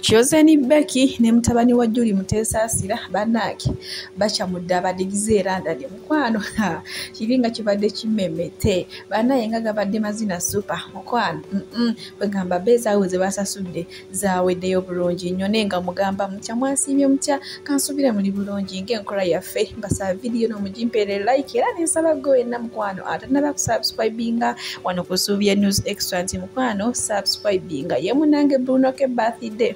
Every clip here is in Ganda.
Chosen Becky ne mutabani wa Julie Mutesaasira bannange bakyamudde abadigize era ndadde mukwano kiringa kibadde kimemete bannaye nga gabadde mazina super mukwano kwegamba beezaawe ze basasudde zaaweddeyo bulungi nnyo naye nga mugamba mutya mwasiimye mutya kansubire muli bulungi ng'enkola yaffe mbasaba vidiyo n'omugimpeere like era nensaba gwe wenna mukwano atannaba kusubscribinga wano ku Suubya News Extra nti mukwano subscribinga ye munnange Bruno K birthday.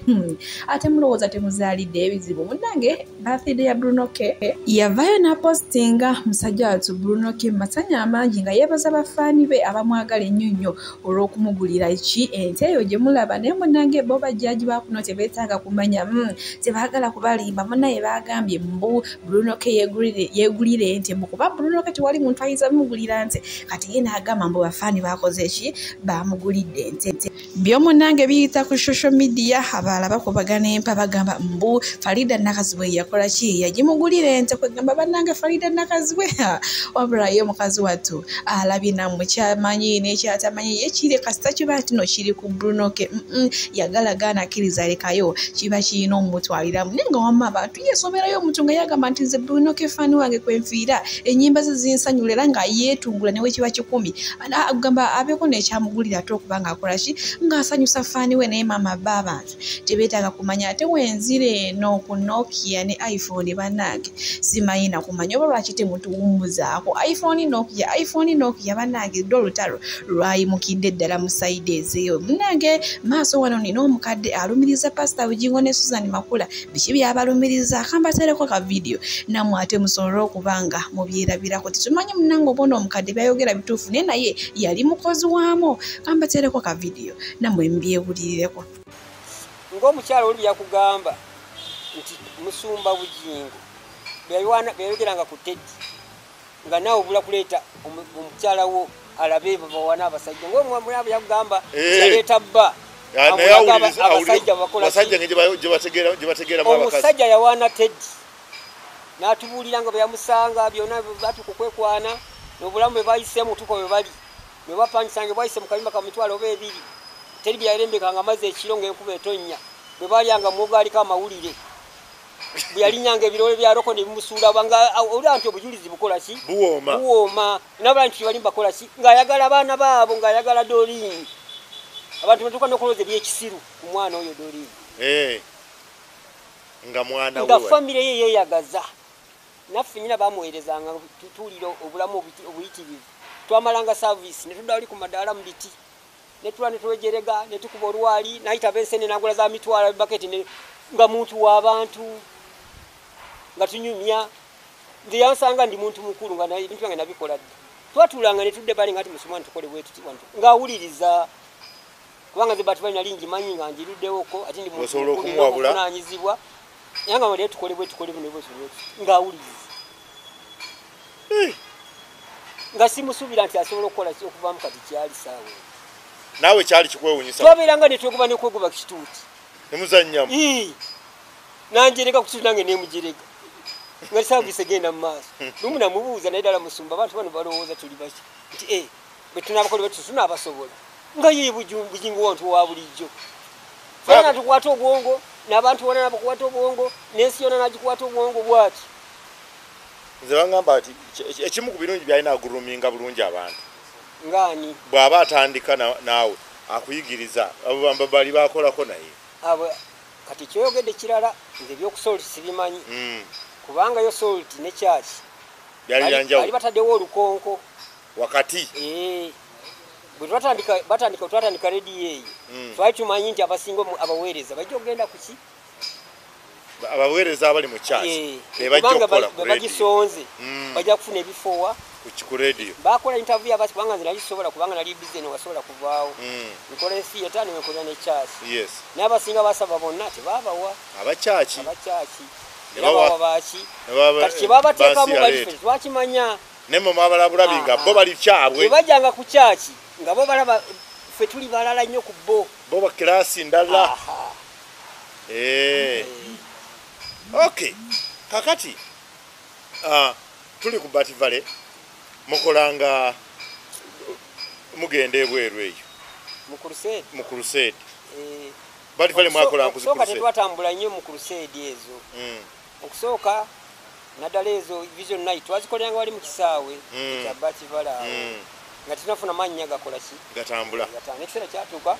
Ate mulowooza temuzaalidde ebizibu munnange birthday ya Bruno K yavaayo n'apostinga musajja wattu Bruno K masanyu amangi nga yeebaza bafaani be abamwagala ennyo nnyo olw'okumugulira ki ente eyo gye mulaba naye munnange bo bajjaji ba kuno tebeetaaga kumanya tebaagala kubalimba munnaye baagambye mbu Bruno K yeegulira ente mbu kuba Bruno K tewali muntu ayinza mugulira nte kati ye n'agamba mbu bafaani baakoze ki baamugulidde ente. Byomunnange biyita ku social media abalala bakubagana empa bagamba mbu Farida Nakazibwe yakola ki yagimugulira ente kwegamba bannange Farida Nakazibwe wabula ye mukazi wattu alabye nammwe kyamanyi n'ekyatamanyi ye kiri kasita kiba kino kiri ku Bruno K yagala gaana akkiriza lekayo kiba kirina omutwaliramu naye nga wamma abantu yeesoberayo omuntu nga yagamba nti nze Bruno K fan wange kwenfiira ennyimba ze zinsanyula era nga yeetungula ne bwe kiba kikumi agamba abeeko n'ekyamugulira ate okuba ng'akola ki ng'asanyusa fan we naye maama ba abantu tebeetaaga kumanya ate wenzira eno ku Nokia ne iPhone bannange simanyi na kumanya oba lwaki temutuwummuzaako iPhone Nokia iPhone Nokia bannange ddo olutalo lwayimukidde ddala mu side ezeeyo munnange maaso wano nina omukadde alumiriza Pasita Bugingo ne Susan Makula biki byabalumiriza akambateereko ka vidiyo nammwe ate musobole okuba nga mubyerabirako tetumanyi munnange oba ono omukadde byayogera bituufu naye naye yali mukozi waamu kambateereko ka vidiyo nammwe mubyewulirireko. Ng'omukyala oli yakugamba nti musumba Bugingo byayogeranga ku Teddy nga naawe obula kuleeta omukyala wo alabe babawana abasajja ng'omwamulabo yakugamba yaleeta bba abasajja bakola omusajja yawaana Teddy n'atubuulira nga bwe yamusanga byonna batuuka okwekwana n'obulamu bwe bayiseemu tuko bwe bali bwe bapangisanga bwayise mu kayumba ka mitwalo oba ebiri teri byayerembekanga amazzi ekiro ng'enkuba etonnya bwe balyanga muwogo aliko amawulire bwe yalinyanga ebirowoozo bya roko ne bimusuula nga olaba nti obujulizi bukola ki buwooma nabala nti tebali bakola ki ng'ayagala abaana baabo ng'ayagala Doreen abantu batuuka n'okulowooza ebyekisiru ku mwana oyo Doreen nga mwana nga famire ye yeeyagaza naffe nyina bamuweerezanga tutuulira obulamu obuyitirivu twamalanga service ne tudda wali ku madaala mu biti ne tula ne twejerega ne tukuba olwali nayita ab'ensene nagula za mitwalo baketi nga muntu w'abantu nga tunyumya nze yansanga ndi muntu mukulu nga ebintu byange nabikola dda twatuulanga ne tudde bali nga ti musumwa ntukole bwe tuti ng'awuliriza kubanga nze bati bali nali ngimanyi nga ngiruddewoko ate ndi muntu obuvunaanyizibwa era nga leero tukole bwe tukole buno bwe ng'awuliriza nga simusuubira nti asobola okukola okuvaamu kati kyali saawa naawe kyali kikwewunyisa twabeeranga ne twegoba nekwegoba kituuti nemuzannyamu nanjerega ku kituuti nange nemujerega nga saavisi egenda mu maaso lumu namubuuza naye ddala musumba abantu bano balowooza tuli baki nti bwe tunaabakola bwe tunaabasobola nga ye Bugingo wantu wa bulijjo fena tukwata obwongo n'abantu bonna nabakwata obwongo n'ensi yonna nagikwata obwongo bwati nze bangamba nti ekimu ku birungi byalina aguluminga bulungi abantu ngaani bw'aba atandika naawe akuyigiriza abo bali bakolako naye abo kati kyoyogedde kirala nze ebyokusolt sibimanyi kubanga yo salt ne church bali bataddewo olukonko wakati bwe twatandika rediyo eyo twali tumanyi nti abasinga abaweereza bajja okugenda ku ki abaweereza abali mu church be bajja okukola ku bagisonze bajja kufuna ebifowa ku rediyo bakola interview abasi kubanga nze nali sobola kubanga nali busy ne wasobola kuvaawo nkola ensi yeta ne nkola ne church n'abasinga basaba bonna tebabawa abakyaki nebawa baki kati kyebabateekamu bali twakimanya nemwe mwabalabulabi nga bo bali kyabwe bwe bajjanga ku kyaki nga bo balaba ffe tuli balala nnyo ku bo bo ba kilasi ndala Okay kakati tuli ku Bat Valley mukolanga mugenda ebweru eyo mu crusade Bat Valley mwakola nkuzi crusade. Tetwatambula nnyo mu crusade ezo. Okusooka naddala ezo Vision Night twazikoleranga wali mu kisaawe ekya Bat Valley awo. Nga tunafuna mannya gakola ki? Gatambula. Ekiseera kyatuuka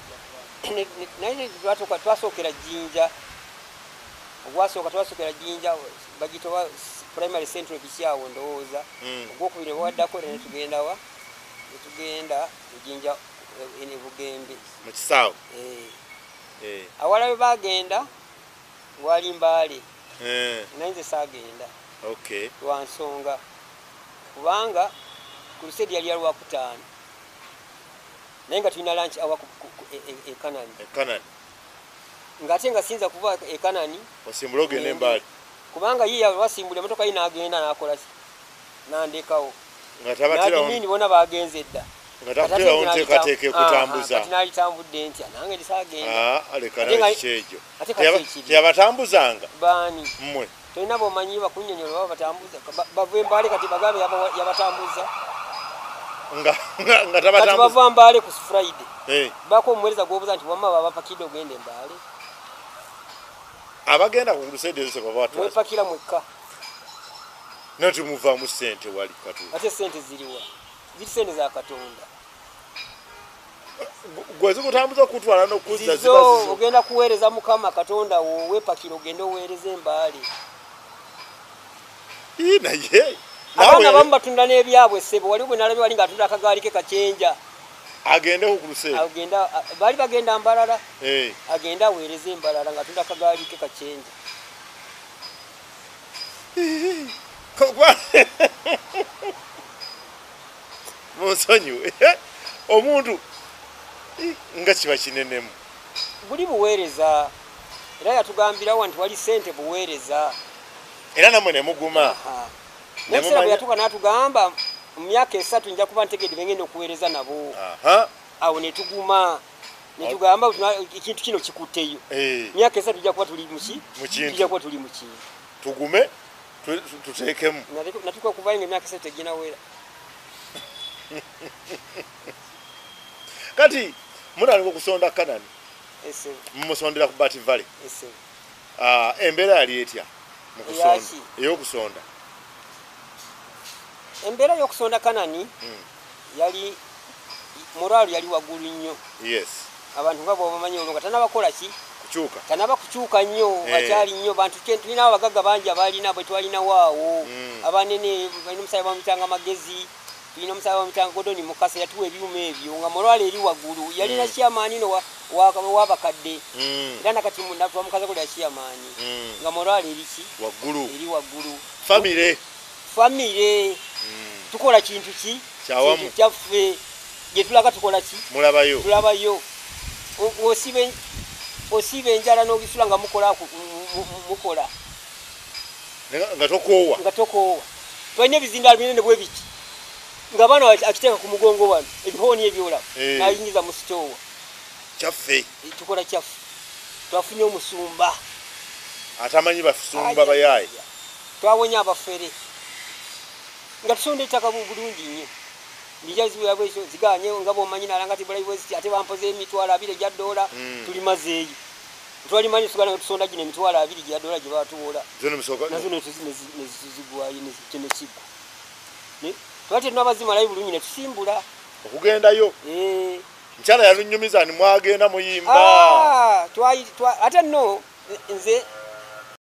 naye twatuuka twasookera Jjinja. Ogwasooka twasookera Jjinja bagiyita Primary Central Bikyawo ndowooza. Ogwokubiri waddako ne tugenda wa? Ne tugenda Jjinja e Bugembe. Mu kisaawe. Awala bwe bagenda wali Mbale. Naye nze saagenda. Okay. Lwa nsonga. Kubanga crusade yali ya Lwakutaano. Naye nga tulina lunch awa e Kanani. E Kanani. Ng'ate nga siyinza kuva e Kanani. Osimbule ogende Mbale. Kubanga ye yabasimbula emmotoka ye n'agenda n'akola ki? N'andekawo. Nga tabaterawo. N'adimini bonna bagenze dda. Nga tabaterawo nteekateeka ekutambuza. Kati n'alitambudde ntya nange ndisaagenda. Aleka nawe kiki ekyo. Teyabatambuzanga. Baani? Mmwe. Tolina b'omanyi bakunnyonnyola baba batambuza. Bava Mbale kati bagambe yabatambuza. Nga tabatambuza. Kati bava Mbale ku Friday. Baako omuweereza gw'obuuza nti wamma babapakidde ogenda e Mbale. Abagenda ku crusade ezo tebabatwala. Mwepakira mwekka. Naye temuvaamu ssente wali Katonda. Ate ssente ziriwa? Ziri ssente za Katonda. Gwe zikutambuza okutwala n'okuzza ziba zizo. Ogenda kuweereza Mukama Katonda wo weepakira ogende oweereze Mbale. Naye abaana abamu batunda n'ebyabwe ssebo. Wali gwe nalabye wali ng'atunda akagaali ke kacenja. Agende ku crusade. Agenda bali bagenda Mbalala. Agenda aweereze Mbalala ng'atunda akagaali ke kacenja. Munsonyiwe. Omuntu nga kiba kinenemu. Buli buweereza. Era yatugambirawo nti wali ssente buweereza. Era nammwe ne muguma. N'ekiseera bwe yatuuka n'atugamba mu myaka 3 nja kuba ntegedde be ngenda okuweereza nabo. Awo ne tuguma. Ne tugamba ekintu kino kikutteyo. Myaka 3 tujja kuba tuli mu ki? Tujja kuba tuli mu ki? Tugume tuteekemu. Natuuka okuvayo ng'emyaka 3 teginawera. Kati mutandika okusonda Kanani. Mumusondera ku Bat Valley. Embeera yali etya mu kusonda? Ey'okusonda. Embeera y'okusonda Kanani yali morale yali waggulu nnyo. Yes. Abantu nga bw'obamanyi olwo nga tannabakola ki? Kukyuka. Tannaba kukyuka nnyo, akyali nnyo bantu tulina abagagga bangi abaalina bwe twalinawo awo. Abanene balina omusaayi bamuyitanga Magezi, tulina omusaayi bamuyitanga Godoni Mukasa yatuwa ebyuma ebyo nga morale eri waggulu. Yalina chairman no w'abakadde. Era nakati twamukaza kulya chairman. Nga morale eri ki? Waggulu. Eri waggulu. Famire. Famire. Tukola kintu ki? Kyawamu. Kyaffe. Gye tulaga tukola ki? Mulabayo. Tulabayo. Osibe enjala n'ogisula nga mukola mukola. Nga tokoowa. Nga tokoowa. Twalina ebizindaalo binene bwe biti. Nga abaana akiteeka ku mugongo wano, ebihooni ebyolaba. N'ayingiza mu sitoowa. Kyaffe. Tukola kyaffe. Twafunye omusumba. Atamanyi basumba bayaaye. Twawonya abafere. Nga tusonda ettaka bulungi nnyo. Ndijazi ziganye nga bw'omanyi nalanga ti bulayi bweziti ate bampoze $20 gya dola tulimazeeyo. Twalimanyi tugala nga tusonda gino $20 gya dola gye baatuwola. Nazo ne zigwayo ne twali tunabazimalayo bulungi ne tusimbula. Okugendayo. Mukyala yalunyumiza ni mwagenda muyimba. Ate nno nze